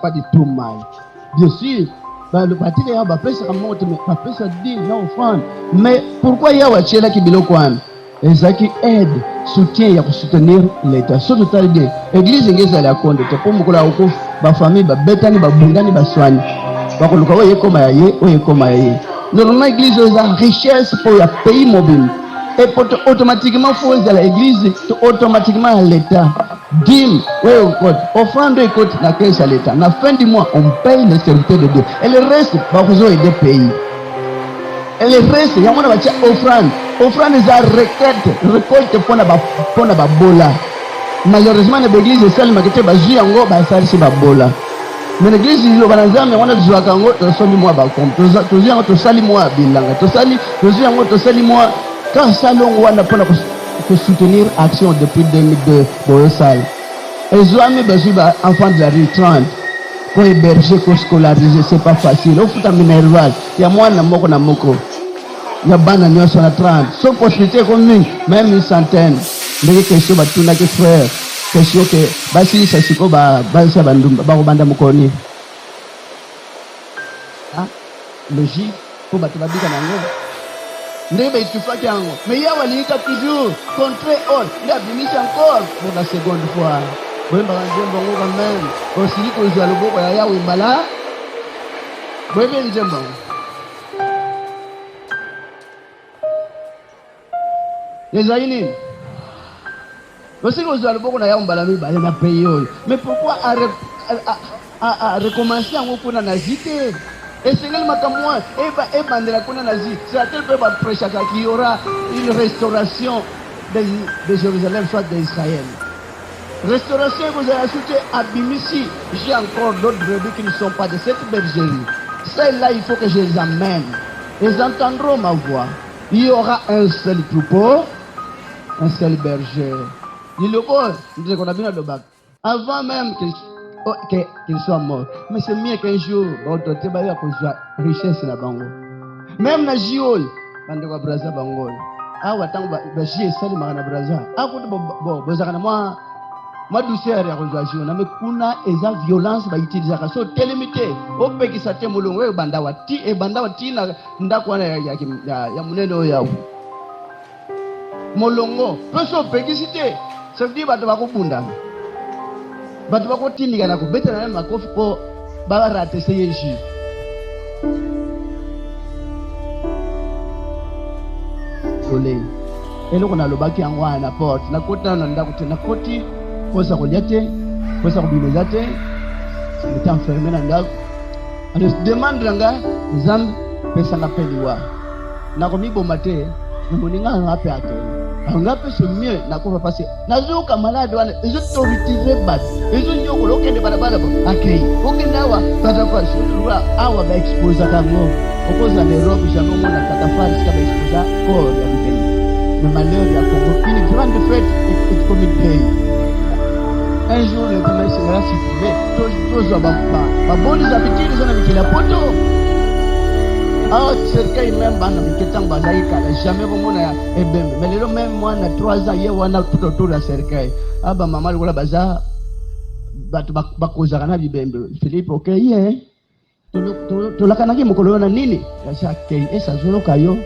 pas du tout mal. Bien sûr, batika yawe bapesaka moko te, mais bapesa dime na offrande. Mais pourquoi yawe atielaki biloko wana? Ezalaki aide, soutien ya kosoutenir l'État. Soki totali bien, église enge ezala ya konde te, mpo mokolo ya kokufa bafamille babetani, babundani, baswani, bakoluka oyo ekoma ya ye, oyo ekoma ya ye. Normalement église oyo eza richesse mpo ya pays mobimba, et automatiquement faut ezala église automatiquement ya l'État. Dîme oyo ekoti, offrande oyo ekoti na caisse ya l'État, na fin du mois on paye les serviteurs de Dieu et le reste bakozo aider pays. Et le reste yango na batia offrande. Offrande eza requête, récolte mpona babola. Malheureusement na baeglise esalemaka te, bazwi yango basalisi babola. Mais l'église liloba na Nzambe yango wana tozwaka yango, tosombi mwa bakombe, tozwi yango tosali mwa bilanga, tosali, tozwi yango tosali mwa kaka salongo wana mpona kosoutenir action depuis 2002. Boyosala ezwami, bazwi ba enfant de la rue 30, ko héberger, ko scolariser, c'est pas facile. Ofuta minerval ya mwana moko na moko ya bana nyonso na 30, so possibilité ekomi mingi, même une centaine. Ndenge question batunaki frère, question ke basilisa sikoyo balisa bandumba, bakobanda mokoni logique mpo bato babika na yango ndenge baetufaki yango. Mais yawe alingika toujours contre oyo nde abimisi encore pour la seconde fois. Boyembaka nzembo yango quand même, osili kozwa loboko ya Yawe mbala. Boyebi nzembo yango ezali nini? Osili kozwa loboko na Yawe mbala mibale na pays oyo, mais pourquoi arecommencer yango kuna na zi te? Esengeli makambo wana ebandela kuna na zi. C'est à tel mpe baprêchaka qu'il y aura une restauration de Jérusalem, soit d'Israël. Restauration ekozala su te. Abimisi, j'ai encore d'autres brebis qui ne sont pas de cette bergerie, celles-là il faut que je les amène, ils entendront ma voix, il y aura un seul troupeau, un seul berger. Liloko ndeko na bino alobaka avant même qu'il soit mort, mais c'est mieux qu'un jour baautorité bayoka kozwa richesse na bango. Même na ji oyo bandeko ya Braza, bango oyo awa, ntango baji esalemaka na Braza akuti bozalaka na mwa douceur ya kozwa jus wana, mais kuna eza violence bautilisaka. So otelemi te, opekisa te, molongo oyo ebanda wa ti ebanda wa ti na ndako wana ya monene oyo yawo molongo. Mpe so opekisi te, ça veut dire bato bakobundana, bato bakotindika na kobetana na makofi mpo baratese ye jus. Olei eloko nalobaki yango wana na porte, nakoti nano na ndako te, nakoti mposa kolia te, mposa kobima eza te, j'étais enfermé na ndako. Alors demande na nga, Nzambe, pesanga mpe liwa, nakomiboma te, moninga nga mpe akei nga mpe, c'est mieux nakufa, parce nazoyoka malade wana ezotortire bato, ezonyokola. Okende balabala bo akei, okende awa catafalque, surtout awa baexposaka yango. Okozala na Europe, jamais omona catafalque sika baexposa corps ya bibembe. Mais malheur ya Congo, une grande fête ekomi deuil. Un jour le esengela supprime, tozwa babonnes habitudes eza na mikili ya poto. Awa cercueil, même bana mike ntango bazalaki kala, jamais komona ya ebembe, mais lelo même mwana 3 ans ye wana tout autour ya cercueil. A bamama lokola baza bato bakozaka na bibembe. Philippe okei ye, tolakanaki mokolo wana nini, kasi akei ese azoloka yo.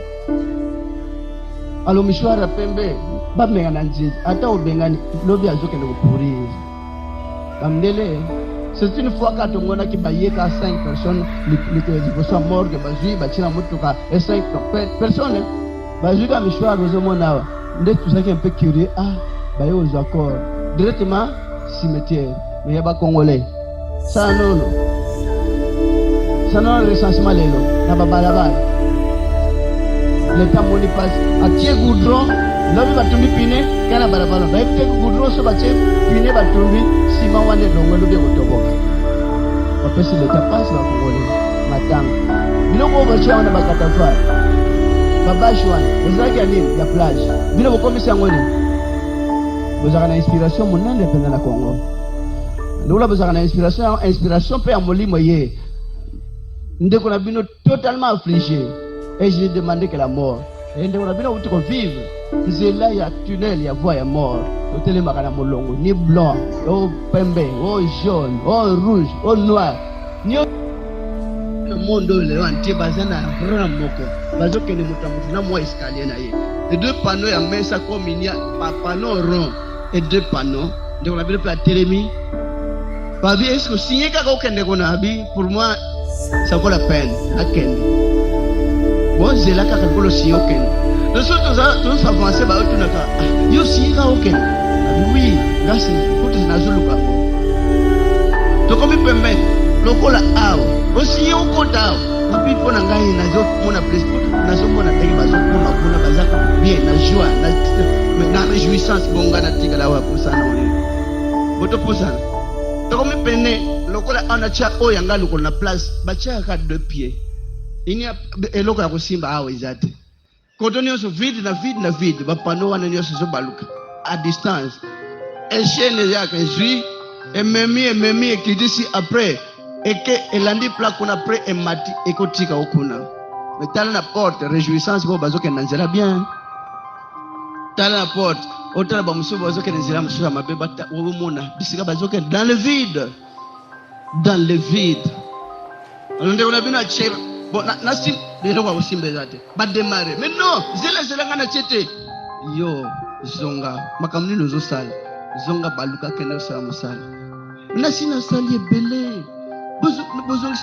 Alo mouchoir ya pembe bamenga na nzinzi, ata obengani lobi azokende kopourrir bamndele. C'est une fois kaka tomonaki bayeka 5 personnes liboso ya morgue, bazwi batie na motuka e 5 personnes bazwi ka mouchoir. Ozomona awa nde tozalaki un peu curieux, ah, baye kozwa corps directement cimetière. Mais ya bacongolais sala nono, sala nono recensement lelo na babalabala. Leta moni mpasi, atie goudron, lobi batumbi pine kaka na balabala. Bayebi te goudron so batie pine, batumbi nsima wana elongo, elobi ekotoboka. Bapesi leta mpasi. Bacongolais matanga, biloko oyo batia wana, bacatafalque, babâches wana ezalaki ya nini? Ya plage. Bino bokomisi yango nini? Bozalaka na inspiration monene mpenza na Congo. Lokola bozalaka na inspiration, inspiration mpe ya molimo ye ndeko na bino totalement affligé, et j'ai demandé que la mort. Ndeko na bino awuti kovivre nzela ya tunnel ya voie ya mort. Otelemaka na molongo ni blanc o pembe o jaune o rouge o noir nio na monde oyo lelo entier baza na rang moko, bazokende moto na moto na mwa escalier na ye, et deux panneaux ya mesa comme il y a pa panneau rond et deux panneaux. Ndeko na bino mpe atelemi babi, est ce que osigne kaka okende kona? Abi, pour moi ça vaut la peine akende. Bozela kaka lokolo osigne okende. Loso tozosavance, baotunaka, ah, yo osigne kaka okende? Abi, oui, ngasi kutu nazoluka yango. Tokomi pembeni lokola awa, osigne okota awa? Abi, mpo na ngai nazomona place, nazomona ndenge bazokoma kuna, bazaka bien na joie na réjouissance. Bonga natikala awa, pusana oyo botopusana. Tokomi pene lokola awa, natya oyo yanga lokolo na place batiaka deux pieds ini, eloko ya kosimba awa eza te. Koto nyonso vide na vide na vide, bapano wana nyonso ezobaluka à distance. Echene eyaka, ezwi, ememi, ememi, ekitisi, après eke elandi pla kuna, après emati, ekotika okuna. Me tala na porte, réjouissance bo bazokende na nzela bien. Tala na porte, otala bamosusu bazokende nzela mosusu ya mabe, omona bisika bazokende dans le vide, dans le vide. Ndeko na bino atie bon nasi eloko ya kosimba eza te, bademare. Mais non, zela, zela, ngai natie te. Yo zonga, makambo nini ozosala? Zonga, baluka, kende osala mosala. Nasi nasali ebele, bozongisa.